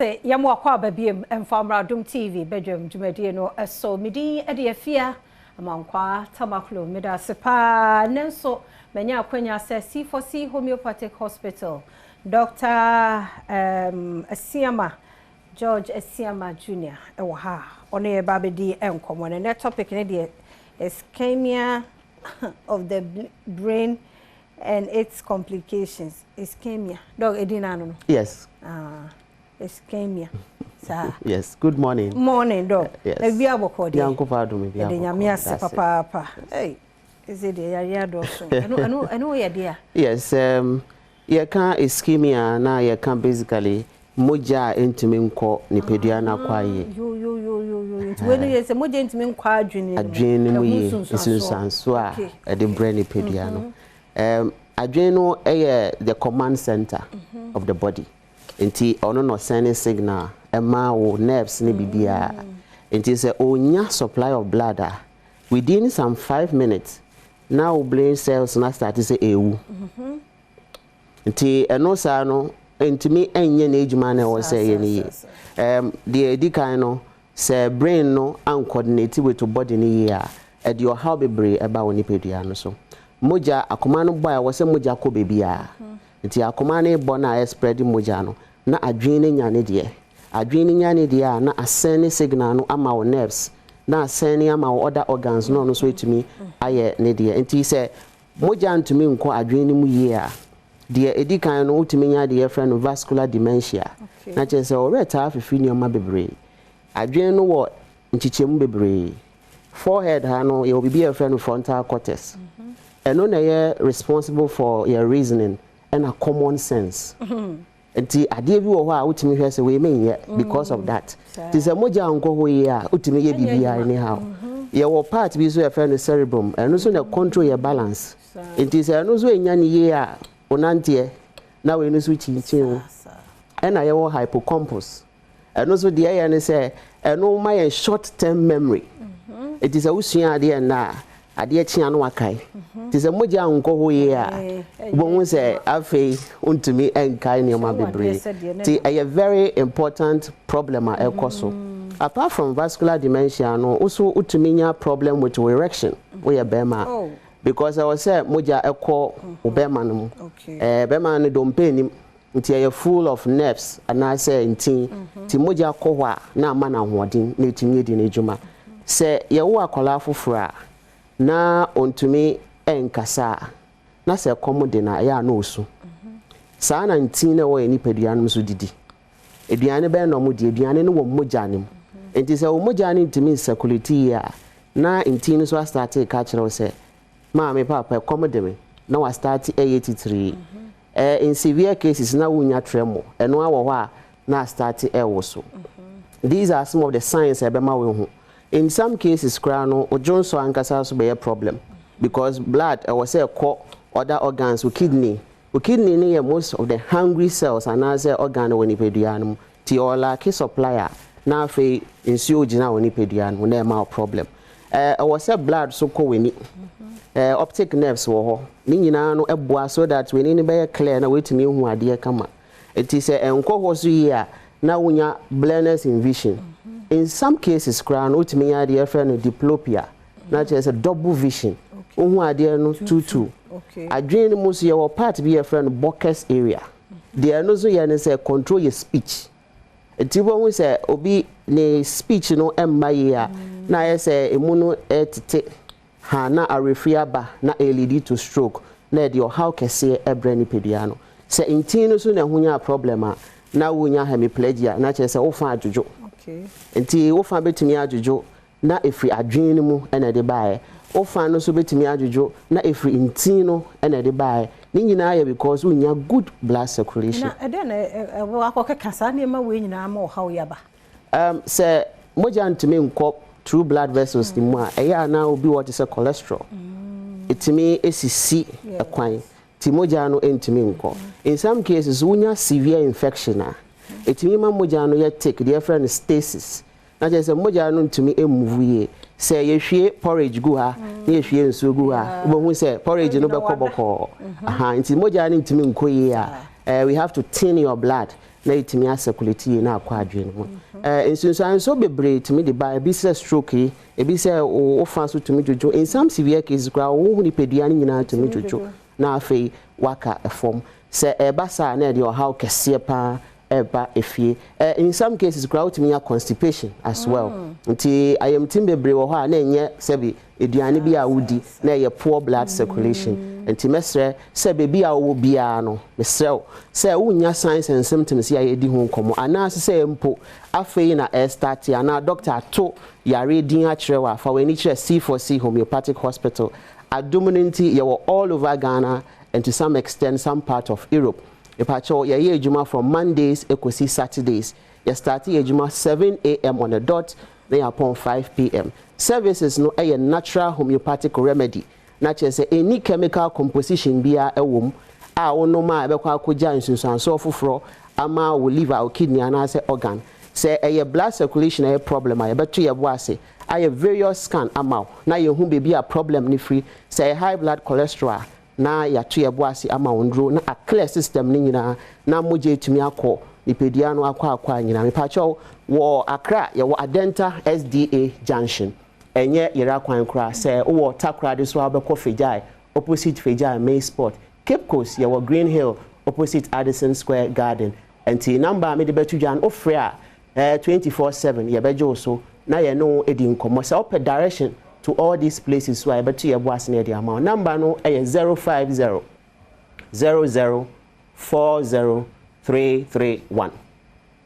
Sɛ yɛma wo akwaaba biom mfa mmra Adom TV badwam dwumadie no so. Me din de Afia Amankwaa Tamaklo. Meda ase paa. Nnɛ nso manya akwanya sɛ C4C Homeopathic Hospital Doctor um, Asiama, George Asiama Junior wɔ ha a ɔne yɛn ba abɛdi nkɔmmɔ. Na nnɛ topic no deɛ ischemia of the brain and its complications. Ischemia. Dɔg, edin no ano no? Yes. Ah, ischemia. Saa. Yes, good morning. Morning, dɔg. Yes. Na biribi abɔkɔ deɛ? Nyankopɔn adom biribi abɔkɔ. Yɛde Nyame ase papaapa. Hey, ɛsɛ deɛ yareɛ adɔɔso. Ɛno, ɛno, ɛno yɛ deɛ a? Yes, yɛka ischemia na yɛka basically mogya a ɛntumi nkɔ nipadua no akɔ ayie. Yo, yo, yo, yo, yo. Nti wei no yɛ sɛ mogya ntumi nkɔ adwene no mu. Adwene no mu yie, Ɛho nsunsuansoɔ a Okay. ɛde brɛ nipadua no. Adwene no yɛ the command center of the body. Nti ɔno na ɔsɛne signal ɛma wo nerves ne biribiara. Nti sɛ ɔnya supply of blood a, within some 5 minutes na wo brain cells na start sɛ ɛwu. Nti ɛno saa no ntumi nyɛ n'adwuma na ɛwɔ sɛ ɛyɛ no yie. Deɛ ɛdi kan no, sɛ brain no ancoordinate with wo body no yie a, ɛde ɔhaw bebree ɛba wo nipadua no so. Mogya, akoma no bɔ a, ɛwɔ sɛ mogya kɔ baabiara. Nti akoma no bɔ no a ɛspread mogya no, na adwene no nya ne deɛ. Adwene no nya ne deɛ a, na asɛne signal no ama wo nerves, na asɛne ama wo other organs na ɔno nso etumi ayɛ ne deɛ. Nti sɛ mogya ntumi nkɔ adwene no mu yie a, deɛ ɛdi kan no, wotumi nya deɛ yɛfrɛ no vascular dementia. Na kyerɛ sɛ ɔwerɛ taa fifiri nneɛma bebree. Adwene no wɔ nkyekyɛmu bebree. Forehead ha no, yɛwɔ biribi a yɛfrɛ no frontal cortex. Ɛno na ɛyɛ responsible for your reasoning ɛna common sense. Nti adeɛ bi wɔ hɔ a wotumi hwɛ sɛ wei menyɛ because of that. Nti sɛ mogya nkɔ hɔ yie a, wotumi yɛ biribiara anyhow. Yɛwɔ part bi nso yɛfrɛ no cerebrum. Ɛno nso na control yɛ balance. Nti sɛ ɛno nso ɛnya ne yie a, wonanteɛ na wei no nso kyinkyin wo. Ɛna yɛwɔ hippocampus. Ɛno nso deɛ ɛyɛ ne sɛ ɛno ma yɛn short term memory. Nti sɛ wosua adeɛ nna a, adeɛ kyea no wakae. Nti sɛ mogya nkɔ hɔ yie a, wobɛhu sɛ afei wontumi nkae nneɛma bebree. Nti ɛyɛ very important problem a ɛkɔ so. Apart from vascular dementia no, woso wotumi nya problem with your erection. Woyɛ bɛrima a, because ɛwɔ sɛ mogya ɛkɔ wo bɛrima no mu. Bɛrima no dompe nim, nti ɛyɛ full of nerves anaasɛ ntin. Nti mogya kɔ hɔ a, na ama no ahoɔden na ɛtumi adi n'adwuma. Sɛ yɛwo akwadaa foforɔ a na ɔntumi nkasa a, na sɛ ɛkɔm de no a, ɛyɛ a na ɔsu. Saa na ntin na ɛwɔ yɛn nipadua no nso didi. Aduane bɛn na ɔmo di? Aduane no wɔ mogya no mu. Nti sɛ wo mogya no ntumi ncirculate yie a, na ntin no nso astart ka kyerɛ wo sɛ maame, papa, ɛkɔm de me, na wastart ɛyɛ titiri. In severe cases na wonya tremor. Ɛno awɔ hɔ a na astart ɛwɔ so. These are some of the signs a ɛbɛma wo ho. In some cases koraa no, odwo nso ankasa so bɛyɛ problem because blood ɛwɔ sɛ ɛkɔ other organs, wo kidney. Wo kidney no yɛ most of the hungry cells anaasɛ organ wɔ nipadua no mu. Nti ɔlack supply a, na afei nsuo gyina wɔ nipadua no mu na ɛma wo problem. Ɛwɔ sɛ blood so kɔ w'ani. Optic nerves wɔ hɔ. Ne nyinaa no ɛboa so that w'ani no bɛyɛ clear na woatumi ehu adeɛ kama. Nti sɛ ɛnkɔ hɔ so yie a, na wonya blurriness in vision. In some cases koraa no, wotumi nya adeɛ yɛfrɛ no diplopia, na kyerɛ sɛ double vision. Wohu adeɛ no tutu. Adwene no mu nso yɛwɔ part bi yɛfrɛ no Broca's area. Deɛ ɛno nso yɛ ne sɛ control yɛ speech. Nti wobɛhu sɛ obi ne speech no mma yie a, na ayɛ sɛ emu no ɛtete ha na awerɛfiri aba na ɛlead to stroke na ɛde ɔhaw kɛseɛ ɛbrɛ nipadua no. Sɛ ntin no so na ɛho nya problem a, na wonya hemiplegia, na kyerɛ sɛ wofa adwodwo. Nti wofa bɛtumi adwodwo na ɛfiri adwene no mu ɛna ɛde baeɛ. Wofa no nso bɛtumi adwodwo na ɛfiri ntin no ɛna ɛde baeɛ. Ne nyinaa yɛ because wonya good blood circulation. Na ɛdɛn na ɛwɔ akɔkeka saa nneɛma wei nyinaa ma ɔhaw yi aba? Sɛ mogya ntumi nkɔ through blood vessels ni mu a, ɛyɛ a na obi wɔ te sɛ cholesterol ɛtumi esisi ɛkwan ti mogya no ntumi nkɔ. In some cases, wonya severe infection a, ɛtumi ma mogya no yɛ thick, deɛ yɛfrɛ no stasis, na kyerɛ sɛ mogya no ntumi move yie. Sɛ yɛhwie porridge gu ha na yɛhwie nsuo gu ha, wobɛhu sɛ porridge no bɛkɔ bɔkɔɔ aha. Nti mogya no ntumi nkɔ yie a, We have to thin your blood na ɛtumi acirculate yie na akɔ adwene no mu. Nsunsuanso bebree tumi de ba, ebi sɛ stroke yi, ebi sɛ wo fa so tumi dwodwo. In some severe cases koraa, wo ho nipadua no nyinaa tumi dwodwo na afei waka fam. Sɛ ɛba saa na ɛde ɔhaw kɛseɛ paa ɛba efie. In some cases koraa, wotumi nya constipation as well. Nti ayamtim bebree wɔ hɔ a na ɛnyɛ sɛbi aduane bi a wodi, na ɛyɛ poor blood circulation. Nti mɛsrɛ sɛ beebi a wɔwɔ biara no, mesrɛ wo sɛ wonya signs and symptoms yi a yɛdi ho nkɔmmɔ, anaasɛ sɛ mpo afei na ɛstart anaa doctor ato yare din akyerɛ wo a, fa w'ani kyerɛ C4C Homeopathic Hospital. Adom no nti yɛwɔ all over Ghana and to some extent some part of Europe. Ìpàkyɛw, yɛyɛ adwuma from Mondays ekosi Saturdays. Yɛstart yɛ adwuma 7 a.m. on the dot na yɛapɔn 5 p.m. Services no ɛyɛ natural homeopathic remedy, na kyerɛ sɛ ɛni chemical composition biara ɛwɔ mu a wonom a ɛbɛkɔ akɔgya nsunsuansoɔ foforɔ ama wo liver, wo kidney anaasɛ organ. Sɛ ɛyɛ blood circulation ɛyɛ problem a, yɛbɛto yɛ bo ase ayɛ various scan ama wo na yɛhu baabi a problem no firi. Sɛ ɛyɛ high blood cholesterol a, na yɛato yɛ bo ase ama wo nduro na aclear system no nyinaa na mogya etumi akɔ nipadua no akɔ a nyinaa. Mepakyɛw, wɔ Accra yɛwɔ Adenta SDA Junction, ɛnyɛ yɛrɛ kwan koraa. Sɛ wowɔ Takoradi so a, wobɛkɔ Fegyae, opposite Fegyae May Sport. Cape Coast yɛwɔ Green Hill, opposite Addison Square Garden. Nti number a mede bɛto dwa no, wofrɛ a 24/7 yɛbɛgye wo so na yɛne wo di nkɔmmɔ. Sɛ wopɛ direction to all these places so a, yɛbɛto yɛ bo ase na yɛde ama wo. Number no ɛyɛ 050 00 40 331,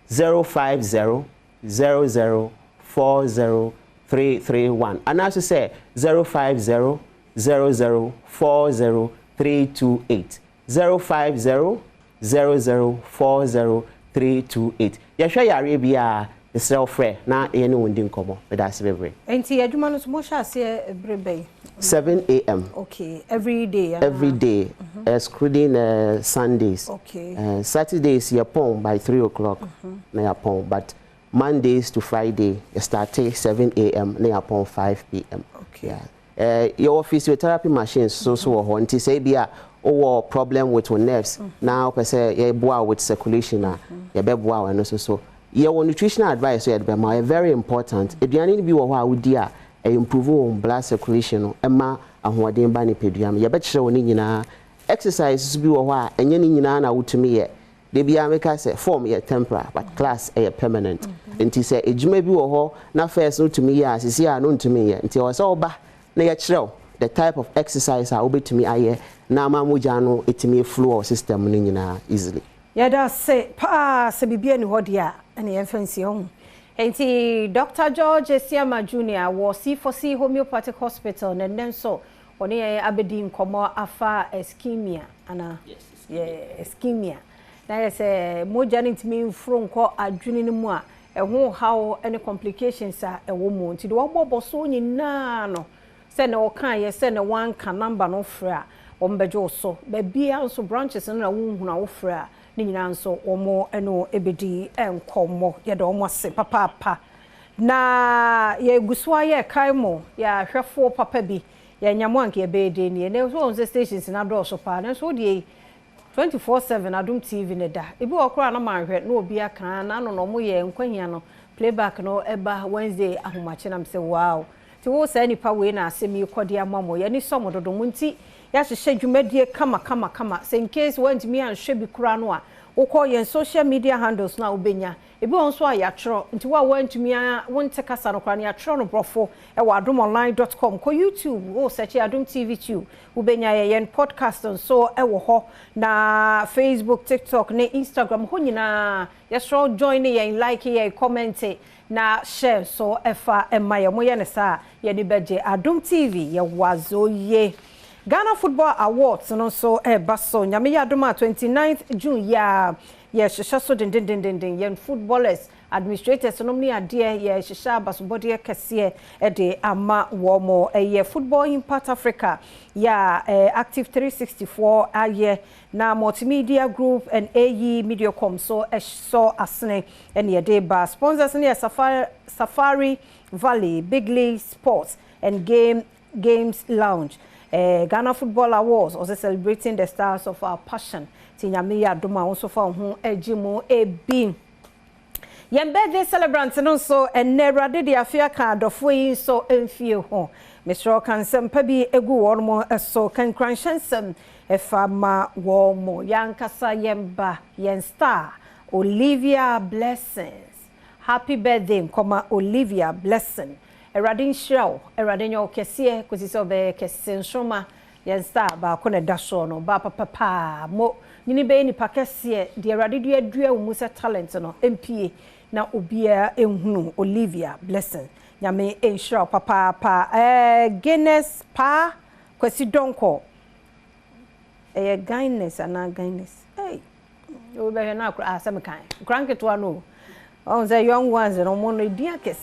050 00 40 331, anaasɛ sɛ 050 00 40 328, 050 00 40 328. Yɛhwɛ yareɛ bi a, ɛsrɛ wo, frɛ na yɛne wo ndi nkɔmmɔ. Meda ase bebree. Nti adwuma no so mohyɛ aseɛ bere bɛn? 7 a.m. Okay, every day? Every day, excluding Sundays. Saturdays yɛpɔn by 3 o'clock na yɛpɔn, but Mondays to Friday yɛ start 7 a.m. na yɛapɔn 5 p.m. Okay. Yeah. Yɛwɔ physiotherapy machines so wɔ hɔ, nti sɛ ebi a wowɔ problem with your nerves na wopɛ sɛ yɛboa with circulation a, yɛbɛboa wo ɛno nso so. Yɛwɔ nutritional advice so yɛde bɛma. Ɛyɛ very important. Aduane no bi wɔ hɔ a wodi a ɛyɛ improve wɔn blood circulation no, ɛma ahoɔden ba nipadua no. Yɛbɛkyerɛ wo ne nyinaa. Exercise nso bi wɔ hɔ a ɛnyɛ ne nyinaa na wotumi yɛ. De biara meka sɛ form yɛ temporary but class ɛyɛ permanent. Nti sɛ edwuma bi wɔ hɔ na first no tumi yɛ a, sisi a no ntumi yɛ, nti ɛwɔ sɛ ɔba na yɛkyerɛ wo the type of exercise a wobɛtumi ayɛ na ama mogya no ɛtumi flow wɔ system no nyinaa easily. Yɛda se paa. Sɛ biribi ani hɔ deɛ a, ɛne yɛmfa nsie ho. Nti Dr George Esiama Junior wɔ C4C Homeopathic Hospital na nnɛ nso ɔne yɛn abɛdi nkɔmmɔ afa ischemia ana yɛ ischemia, na yɛ sɛ mogya no ntumi mforo nkɔ adwene no mu a, ɛho haw ne complications a ɛwɔ mu. Nti deɛ wɔbɔbɔ so nyinaa no, sɛ na ɔka yɛ sɛ na wanka number no, frɛ a wɔn bɛgye wo so. Baabiara nso branches no na wohunu a, wofrɛ a ne nyinaa nso wɔn no bɛdi nkɔmmɔ. Yɛda wɔn ase papaapa na yɛgu so ayɛ kae mo yɛahwɛfoɔ papa bi. Yɛnya mo anka yɛbɛyɛ den nie. Na nso wɔn sɛ stations na dɔɔso paa, nanso wodeɛ 24/7 Adom TV ne da. Ebi wɔ koraa na manhwɛ na obi aka na ano na ɔmo yɛ nkwahia no playback no ɛba Wednesday ahomakye nam sɛ wow. Nti wo saa nipa wei na asɛm yi kɔde ama mo. Yɛni sɔ mo dodo mo nti yɛahyehyɛ dwumadie kama kama kama sɛ in case woantumi anhwɛ bi koraa no a, wokɔ yɛn social media handles no a, wobɛnya. Ebi wɔ nso a yɛatwerɛ, nti wo a woantumi a wonte kasa no koraa no, yɛatwerɛ no borɔfo ɛwɔ adomonline.com. Kɔ YouTube, wo search Adom TV Tube, wobɛnya yɛ. Yɛn podcast nso ɛwɔ hɔ, na Facebook, TikTok ne Instagram hɔ nyinaa yɛsrɛ join ne yɛn, like yɛn, comment na share nso ɛfa ɛma yɛn. Moyɛ ne saa, yɛde bɛgye. Adom TV, yɛwɔ azo yie. Ghana Football Awards no nso ɛreba so. Nyame yɛ adom a, 29th June yi a yɛhyehyɛ so dendendendenden. Yɛn footballers, administrators nom ne adeɛ, yɛhyehyɛ abasobɔdeɛ kɛseɛ ɛde ama wɔn mo. Ɛyɛ Football Impact Africa yɛ a Active 364 ayɛ na Multimedia Group and AE Mediacom so ɛsɔ asene ɛne yɛde ba. Sponsors no yɛ Safari Valley, Big League Sports and Games Lounge. Ghana Football Awards, ɔsɛ "Celebrating the Stars of Our Passion", ti Nyame yɛ adom a, wo nso fa wo ho agyi mu ebi. Yɛn birthday celebrant no nso ɛnnɛ, Awurade de afe aka adɔfoɔ yi nso mfie ho. Mesrɛ, ka nsɛmpa bi egu wɔn mo so, kankranhyɛ nsɛm ɛfa ma wɔn mo. Yɛankasa yɛn ba, yɛn star Olivia Blessings, happy birthday nkɔma Olivia Blessing. Awurade nhyira wo, Awurade nyɛ wo kɛseɛ kɔsi sɛ ɔbɛyɛ kɛse. Nsoroma, yɛn star baako na ɛda soɔ no ba papapaa mo nyini bɛyɛ nipa kɛseɛ. Deɛ Awurade dua dua wo mu sɛ talent no mpie na obiara ehunu. Olivia Blessing, Nyame nhyira wo papaapa. Guinness paa Kwasi Dɔnkɔ, ɛyɛ Guinness anaa Guinness? Ɛy, wobɛhwɛ na akora asɛm kan nkora nketewa no o, ɔhu sɛ young ones no, ɔmo no edin akɛse.